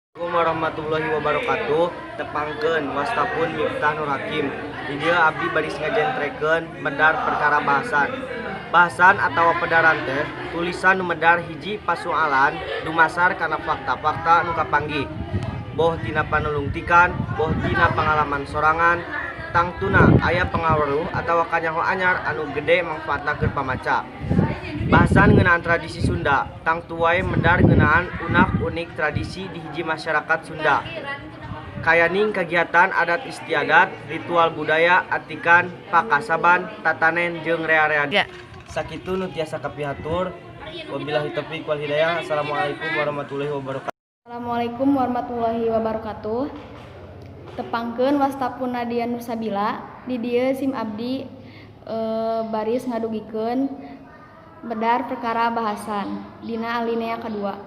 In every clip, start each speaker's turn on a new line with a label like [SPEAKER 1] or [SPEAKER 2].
[SPEAKER 1] Assalamualaikum warahmatullahi wabarakatuh. Tepangkeun, wasta pun Miftah Nur Hakim. Di dieu abdi baris ngajentrekeun medar perkara bahasan. Bahasan atau pedaran teh tulisan nu medar hiji pasualan dumasar kana fakta-fakta nu kapanggih, boh tina panulungtikan, boh tina pangalaman sorangan. Tangtuna aya pangaweruh atawa kanyaho anyar anu gede mangfaatna keur pamaca. Bahasan ngeunaan tradisi Sunda tangtu wae medar ngeunaan unak-unik tradisi di hiji masyarakat Sunda, kayaning kagiatan adat istiadat, ritual budaya, atikan, pakasaban, tatanen jeung rea-rea. Sakitu nu tiasa kapihatur. Wabillahi taufik wal hidayah. Assalamualaikum warahmatullahi wabarakatuh.
[SPEAKER 2] Assalamualaikum warahmatullahi wabarakatuh. Tepangkeun, wasta pun Nadia Nursabila. Di dieu sim abdi baris ngadugikeun medar perkara bahasan dina alinea kedua.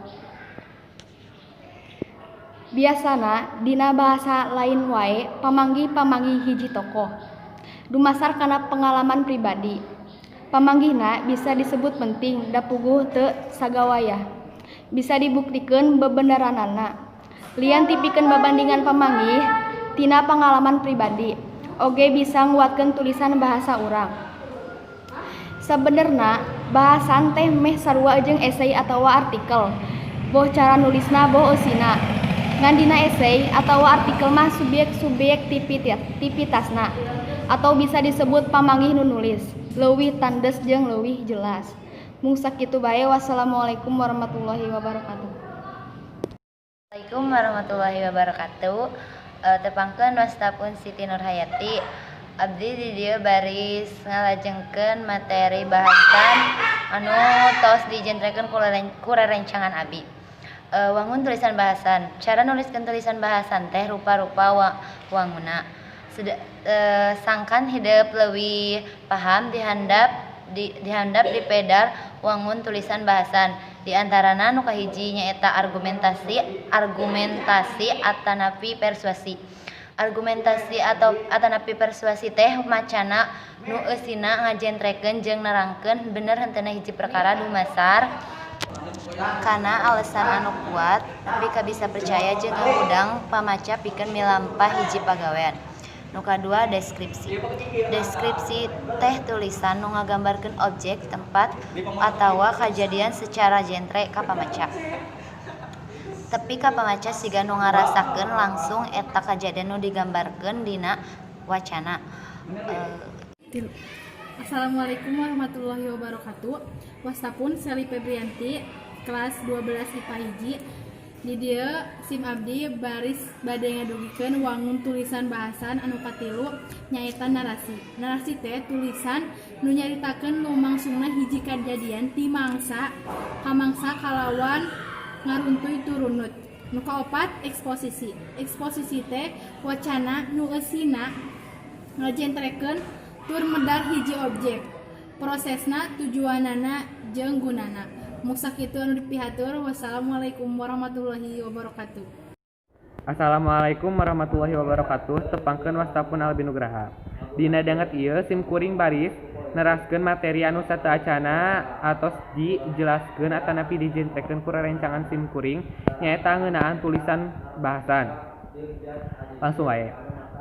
[SPEAKER 2] Biasana dina bahasa lain wae pamanggih-pamanggih hiji tokoh dumasar kana pengalaman pribadi. Pamanggihna bisa disebut penting, da puguh teu sagawayah bisa dibuktikeun bebeneranana. Lian ti pikeun babandingan, pamanggih tina pangalaman pribadi oge bisa nguatkeun tulisan bahasa urang. Sabenerna bahasan teh meh sarua jeung esai atawa artikel, boh cara nulisna, boh eusina. Ngan dina esai atawa artikel mah subyek subjektivitasna atau bisa disebut pamanggih nu nulis leuwih tandes jeung leuwih jelas. Mung sakitu bae. Wassalamualaikum warahmatullahi wabarakatuh.
[SPEAKER 3] Assalamualaikum warahmatullahi wabarakatuh. Tepangkeun, wasta pun Siti Nurhayati. Abdi di dieu baris ngalajengkeun materi bahasan anu tos dijentrekeun ku rerencangan abi. Wangun tulisan bahasan. Cara nuliskeun tulisan bahasan teh rupa-rupa wanguna. Sangkan hidep leuwih paham, dihandap dipedar wangun tulisan bahasan. Di antarana nu kahiji nyaeta argumentasi, argumentasi atanapi persuasi. Argumentasi atau atanapi persuasi teh wacana nu eusina ngajentrekeun jeung nerangkeun bener henteuna hiji perkara dumasar kana alesan anu kuat nepi ka bisa percaya jeung ngahudang pamaca pikeun milampah hiji pagawean. Nu kadua, deskripsi. Deskripsi teh tulisan nu ngagambarkeun objek, tempat, atawa kajadian secara jentre ka pamaca, tepi ka pamaca siga nu ngarasakeun langsung eta kajadian nu digambarkeun dina wacana.
[SPEAKER 4] Assalamualaikum warahmatullahi wabarakatuh. Wasta pun Seli Febrianti, kelas 12 IPA 1. Di dieu sim abdi baris bade ngadugikeun wangun tulisan bahasan anu katilu, nyaeta narasi. Narasi teh tulisan nu nyaritakeun lumangsungna hiji kajadian ti mangsa ka mangsa kalawan ngaruntuy turunut. Nu kaopat, eksposisi. Eksposisi teh wacana nu eusina ngajentrekeun tur medar hiji objek, prosesna, tujuanana, jeung gunana. Mung sakitu anu dipihatur. Wassalamualaikum warahmatullahi wabarakatuh.
[SPEAKER 5] Assalamualaikum warahmatullahi wabarakatuh. Tepangkeun, wasta pun Albi Nugraha. Dina danget ieu sim kuring baris neraskeun materi anu sateuacanna atos dijelaskeun atanapi dijentrekeun ku rerencangan sim kuring, nyaeta ngeunaan tulisan bahasan. Langsung wae.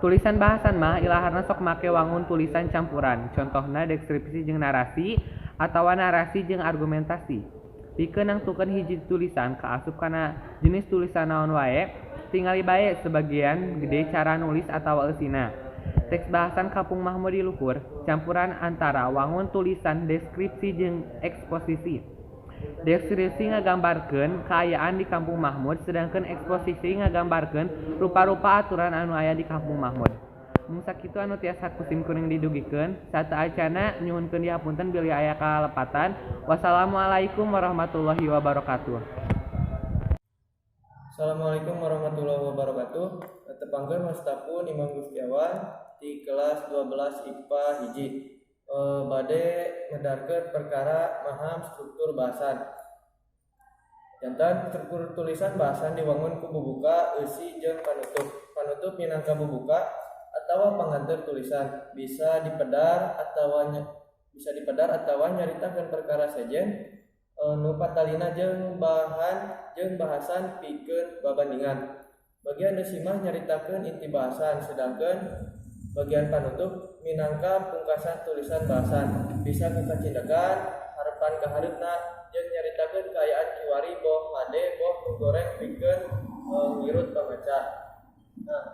[SPEAKER 5] Tulisan bahasan mah ilaharna sok make wangun tulisan campuran, contohna deskripsi jeung narasi atawa narasi jeung argumentasi. Pikeun nangtukeun hiji tulisan kaasup kana jenis tulisan naon wae, tingali bae sebagian gede cara nulis atawa eusina. Teks bahasan Kampung Mahmud di luhur campuran antara wangun tulisan deskripsi jeung eksposisi. Deskripsi ngagambarkeun kaayaan di Kampung Mahmud, sedangkan eksposisi ngagambarkeun rupa-rupa aturan anu aya di Kampung Mahmud. Mung sakitu anu tiasa ku sim kuring didugikeun. Sateuacanna nyuhunkeun dihapunten bilih aya kalepatan. Wassalamualaikum warahmatullahi wabarakatuh.
[SPEAKER 6] Assalamualaikum warahmatullahi wabarakatuh. Tepangkeun, wasta pun Imam Gustiawan di kelas 12 IPA 1. Bade medarkeun perkara maham struktur bahasan. Janten struktur tulisan bahasan diwangun ku bubuka, eusi, jeung panutup. Panutup minangka bubuka atawa panganteur tulisan, bisa dipedar atawa nyaritakeun perkara sejen. Nu patalina jeung bahan jeung bahasan pikeun babandingan. Bagian deusimah nyaritakeun inti bahasan, sedangkan bagian panutup minangka pungkasan tulisan bahasan, bisa ku kacindekan, harepan ka hareupna, jeung nyaritakeun kaayaan kiwari boh hade boh nu goreng pikeun ngirut pamaca. Nah,